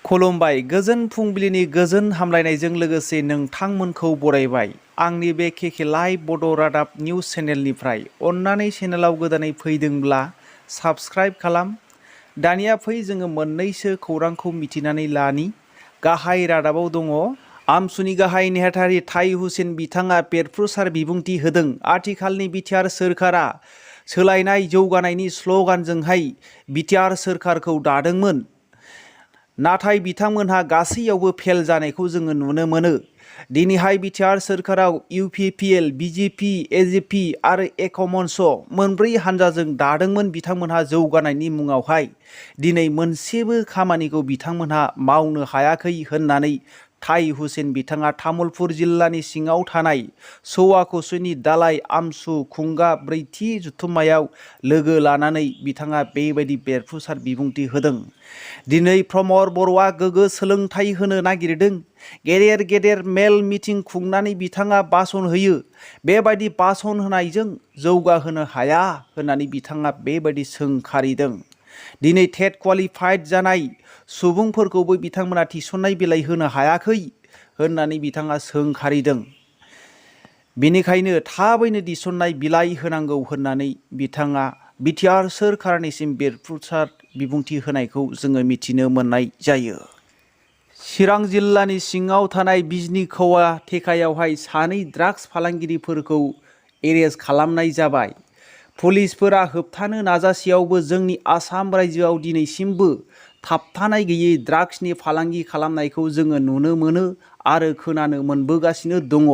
खुलुमबाय गोजोन फुंबिलिनि गोजोन हामलायनायजों लोगोसे नोंथांमोनखौ बरायबाय आंनि बे केके लाइभ बड' रादाब निउज चेनेलनिफ्राय अन्नानै चेनेलाव गोदानै फैदोंब्ला साबस्क्राइब खालाम। दानिया फै जोङो मोननैसो खौरांखौ मिथिनानै लानि। गाहाय रादाबाव दङ आमसुनि गाहाय नेहाथारि थाइ हुसेन बिथाङा बेरफ्रुसार बिबुंथि होदों। आथिखालनि बिटिआर सोरखारा सोलायनाय जौगानायनि स्ल'गानजोंहाय बिटिआर सोरखारखौ दादोंमोन। नाथाय बिथांमोनहा गासैयावबो फेल जानायखौ जोङो नुनो मोनो। दिनैहाय बिटिआर सोरखाराव इउपिपिएल, बिजेपि, एजेपि आरो एकमन्स मोनब्रै हानजाजों दादोंमोन बिथांमोनहा जौगानायनि मुङावहाय। दिनै मोनसेबो खामानिखौ बिथांमोनहा मावनो हायाखै होननानै थाइ हुसेन बिथाङा तामुलपुर जिल्लानि सिङाव थानाय सौवाकुसुनि दालाइ आमसु खुंगा ब्रैथि जथुम्मायाव लोगो लानानै बिथाङा बेबायदि बेरफ्रुसार बिबुंथि होदों। दिनै प्रमद बर'आ गोग्गो सोलोंथाइ होनो नागिरदों। गेदेर गेदेर मेल मिटिं खुंनानै बिथाङा भाषण होयो। बेबायदि भाषण होनायजों जौगाहोनो हाया होननानै बिथाङा बेबायदि सोंखारिदों। दिनै टेट क्वालिफाइड जानाय सुबुंफोरखौबो बिथांमोना थिसननाय बिलाइ होनो हायाखै होननानै बिथाङा सोंखारिदों। बेनिखायनो थाबैनो थिसननाय बिलाइ होनांगौ होननानै बिथाङा बिटिआर सोरखारनिसिम बेरफ्रुसार बिबुंथि होनायखौ जोङो मिथिनो मोननाय जायो। चिरां जिल्लानि सिङाव थानाय बिजनि खौवा थेखायावहाय सानै ड्राग्स फालांगिरिफोरखौ एरेस्ट खालामनाय जाबाय। पुलिसफोरा होबथानो नाजासेयावबो जोंनि आसाम रायजोआव दिनैसिमबो थाबथानाय गैयै ड्राग्सनि फालांगि खालामनायखौ जोङो नुनो मोनो आरो खोनानो मोनबोगासिनो दङ।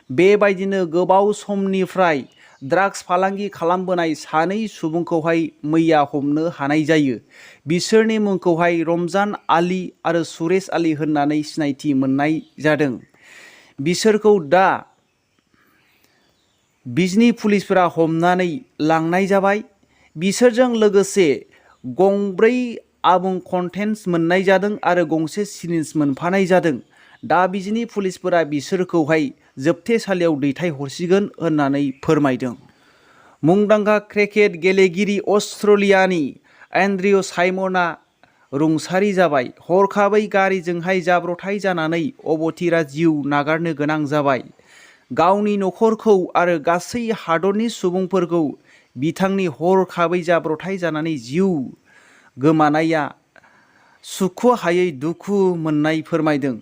बेबायदिनो गोबाव समनिफ्राय ड्राग्स फालांगि खालामबोनाय सानै सुबुंखौहाय मैया हमनो हानाय जायो। बिसोरनि मुंखौहाय रमजान आली आरो सुरेश आली होननानै सिनायथि मोननाय जादों। बिसोरखौ दा बिजनि पुलिसफोरा हमनानै लांनाय जाबाय। बिसोरजों लोगोसे गंब्रै आबुं कन्टेन्स मोननाय जादों आरो गंसे सिरिन्ज मोनफानाय जादों। दा बिजनि पुलिसफोरा बिसोरखौहाय जोबथेसालियाव दैथायहरसिगोन होननानै फोरमायदों। मुंदांखा क्रिकेट गेलेगिरि अस्ट्रेलियानि एन्ड्रिउ साइमनआ रुंसारि जाबाय। हरखाबै गारिजोंहाय जाब्रथाय जानानै अबथिरा जिउ नागारनो गोनां जाबाय। गावनि नखरखौ आरो गासै हादरनि सुबुंफोरखौ बिथांनि हरखाबै जाब्रथाय जानानै जिउ गोमानाया सुख'हायै दुखु मोननाय फोरमायदों।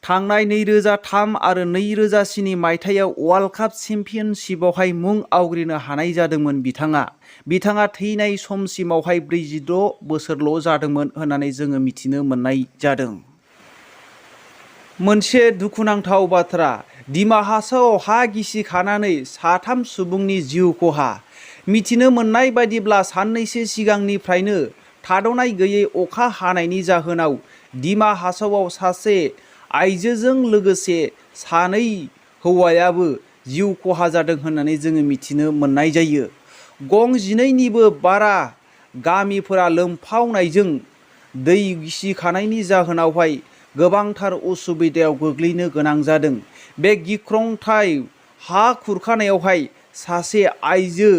थांनाय 2003 आरो 2007 मायथाइयाव वर्ल्ड काप चेम्पियनशिपआवहाय मुं आवग्रिनो हानाय जादोंमोन बिथाङा थैनाय समसिमावहाय 46 बोसोरल' जादोंमोन होननानै जोङो मिथिनो मोननाय जादों। मोनसे दुखुनांथाव बाथ्रा, दिमा हासावआव हा गिसिखानानै 3 सुबुंनि जिउ खहा। मिथिनो मोननाय बायदिब्ला साननैसो सिगांनिफ्रायनो थाद'नाय गैयै अखा हानायनि जाहोनाव दिमा हासावआव सासे आइजोजों लोगोसे 2 हौवायाबो जिउ खहा जादों होननानै जोङो मिथिनो मोननाय जायो। गं 12निबो बारा गामिफोरा लोमफावनायजों दै गिसिखानायनि जाहोनावहाय गोबांथार उसुबिदायाव गोग्लैनो गोनां जादों। बे गिख्रंथाव हा खुरखानायावहाय सासे आइजो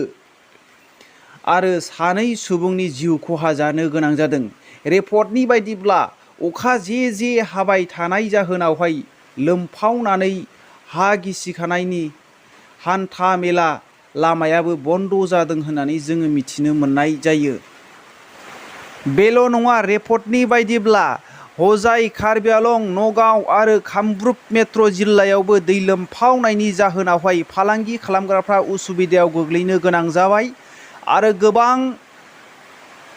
आरो 2 सुबुंनि जिउ खहा जानो गोनां जादों। रिपर्टनि बायदिब्ला अखा जे हाबाय थानाय जाहोनावहाय लोमफावनानै हा गिसिखानायनि हान्था मेला लामायाबो बन्द जादों होननानै जोङो मिथिनो मोननाय जायो। बेल' नङा, रिपर्टनि बायदिब्ला हजाइ, कार्बि आलं, नगाव आरो कामरुप मेट्र' जिल्लायावबो दै लोमफावनायनि जाहोनावहाय फालांगि खालामग्राफ्रा उसुबिदायाव गोग्लैनो गोनां जाबाय आरो गोबां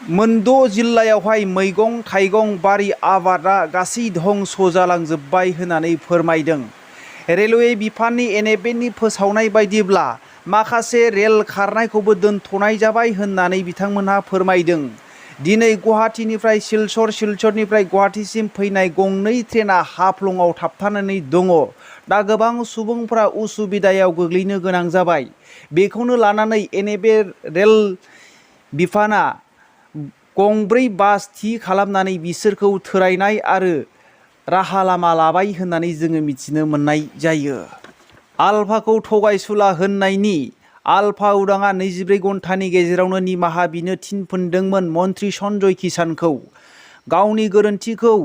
मोनद' जिल्लायावहाय मैगं थाइगं बारि आबादा गासै धंस जालांजोब्बाय होननानै फोरमायदों। रेलवे बिफाननि NFA फोसावनाय बायदिब्ला माखासे रेल खारनायखौबो दोनथ'नाय जाबाय होननानै बिथांमोनहा फोरमायदों। दिनै गुवाहाटीनिफ्राय सिलचर, सिलचरनिफ्राय गुवाहाटीसिम फैनाय गंनै ट्रेना हाफ्लंआव थाबथानानै दङ। दा गोबां सुबुंफ्रा उसुबिदायाव गोग्लैनो गोनां जाबाय। बेखौनो लानानै NFA रेल बिफाना गंब्रै बास थि खालामनानै बिसोरखौ थोरायनाय आरो राहा लामा लाबाय होननानै जोङो मिथिनो मोननाय जायो। आलफाखौ थगायसुला होननायनि आलफा उदाङा 24 घन्टानि गेजेरावनो निमाहा बिनो थिनफिनदोंमोन मन्त्रि सन्जय किसानखौ। गावनि गोरोन्थिखौ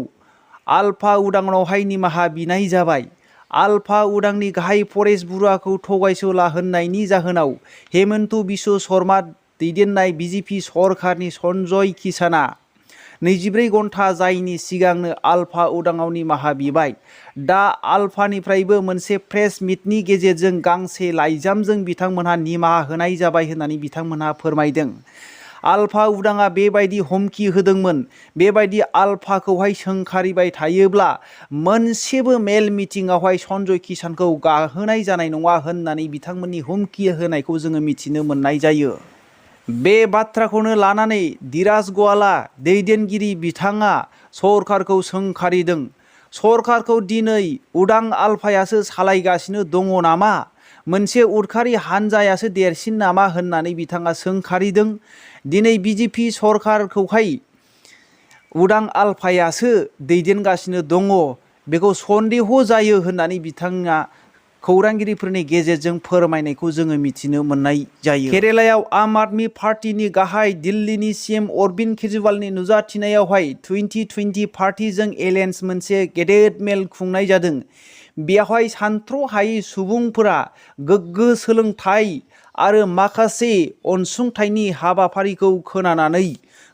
आलफा उदांनावहाय निमाहा बिनाय जाबाय। आलफा उदांनि गाहाय फरेस्ट बुरुआखौ थगायसुला होननायनि जाहोनाव हेमन्त बिश्व शर्मा दैदेननाय बिजेपि सरकारनि सन्जय किसानआ 24 घन्टा जायैनि सिगांनो आलफा उदांआव निमाहा बिबाय। दा आलफानिफ्रायबो मोनसे प्रेस मिटनि गेजेरजों गांसे लाइजामजों बिथांमोनहा निमाहा होनाय जाबाय होननानै बिथांमोनहा फोरमायदों। आलफा उदांआ बेबायदि हमखि होदोंमोन, बेबायदि आलफाखौहाय सोंखारिबाय थायोब्ला मोनसेबो मेल मिटिंआवहाय सन्जय किसानखौ गाहोनाय जानाय नङा होननानै बिथांमोननि हुमखि होनायखौ जोङो मिथिनो मोननाय जायो। बे बाथ्राखौनो लानानै धीराज गवाला दैदेनगिरि बिथाङा सरकारखौ सोंखारिदों। सरकारखौ दिनै उदां आलफायासो सालायगासिनो दङ नामा? मोनसे उदखारि हानजायासो देरसिन नामा होननानै बिथाङा सोंखारिदों। दिनै बिजेपि सरकारखौहाय उदां आलफायासो दैदेनगासिनो दङ, बेखौ सन्देह जायो होननानै बिथाङा खौरांगिरिफोरनि गेजेरजों फोरमायनायखौ जोङो मिथिनो मोननाय जायो। केरेलायाव आम आदमी पार्टीनि गाहाय दिल्लीनि सीएम अरविंद केजरीवालनि नुजाथिनायावहाय 2020 पार्टीजों एलायन्स मोनसे गेदेर मेल खुंनाय जादों। बेवहाय सानथ्र'हायै सुबुंफोरा गोग्गो सोलोंथाइ आरो माखासे अनसुंथाइनि हाबाफारिखौ खोनानानै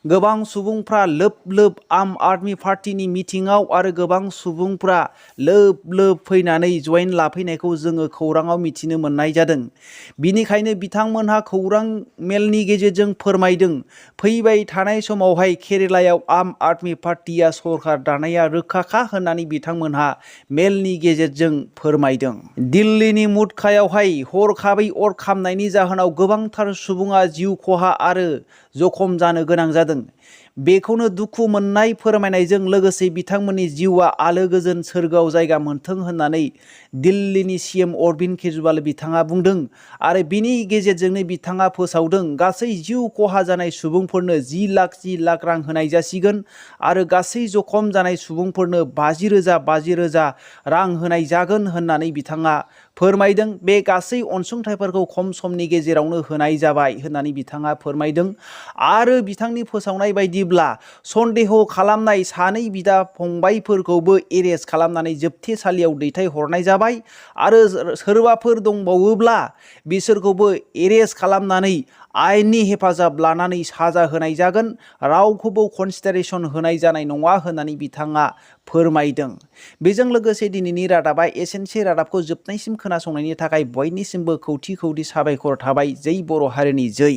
गोबां सुबुंफ्रा लोब लोब आम आदमी पार्टीनि मिटिंआव आरो गोबां सुबुंफ्रा लोब लोब फैनानै जयेन लाफैनायखौ जोङो खौराङाव मिथिनो मोननाय जादों। बिनिखायनो बिथांमोनहा खौरां मेलनि गेजेरजों फोरमायदों, फैबाय थानाय समावहाय केरेलायाव आम आदमी पार्टीया सरकार दानाया रोखाखा होननानै बिथांमोनहा मेलनि गेजेरजों फोरमायदों। दिल्लीनि मुदखायावहाय हरखाबै अर खामनायनि जाहोनाव गोबांथार सुबुङा जिउ खहा आरो जखम जानो गोनां जादों। बेखौनो दुखु मोननाय फोरमायनायजों लोगोसे बिथांमोननि जिउआ आलो गोजोन सोरगोआव जायगा मोनथों होननानै दिल्लीनि सीएम अरविंद केजरीवाल बिथाङा बुंदों। आरो बिनि गेजेरजोंनो बिथाङा फोसावदों, गासै जिउ खहा जानाय सुबुंफोरनो 10 लाख रां होनाय जासिगोन आरो गासै जखम जानाय सुबुंफोरनो 50,000 रां होनाय जागोन होननानै बिथाङा फोरमायदों। बे गासै अनसुंथाइफोरखौ खम समनि गेजेरावनो होनाय जाबाय होननानै बिथाङा फोरमायदों। आरो बिथांनि फोसावनाय बायदिब्ला सन्देह खालामनाय सानै बिदा फंबायफोरखौबो एरेस्ट खालामनानै जोबथेसालियाव दैथायहरनाय जाबाय आरो सोरबाफोर दंबावोब्ला बिसोरखौबो एरेस्ट खालामनानै आयेननि हेफाजाब लानानै साजा होनाय जागोन, रावखौबो कनसिडारेसन होनाय जानाय नङा होननानै बिथाङा फोरमायदों। बेजों लोगोसे दिनैनि रादाबा एसेनोसै। रादाबखौ जोबनायसिम खोनासंनायनि थाखाय बयनिसिमबो खौथि खौथि साबायखर थाबाय। जै बर' हारिनि जै।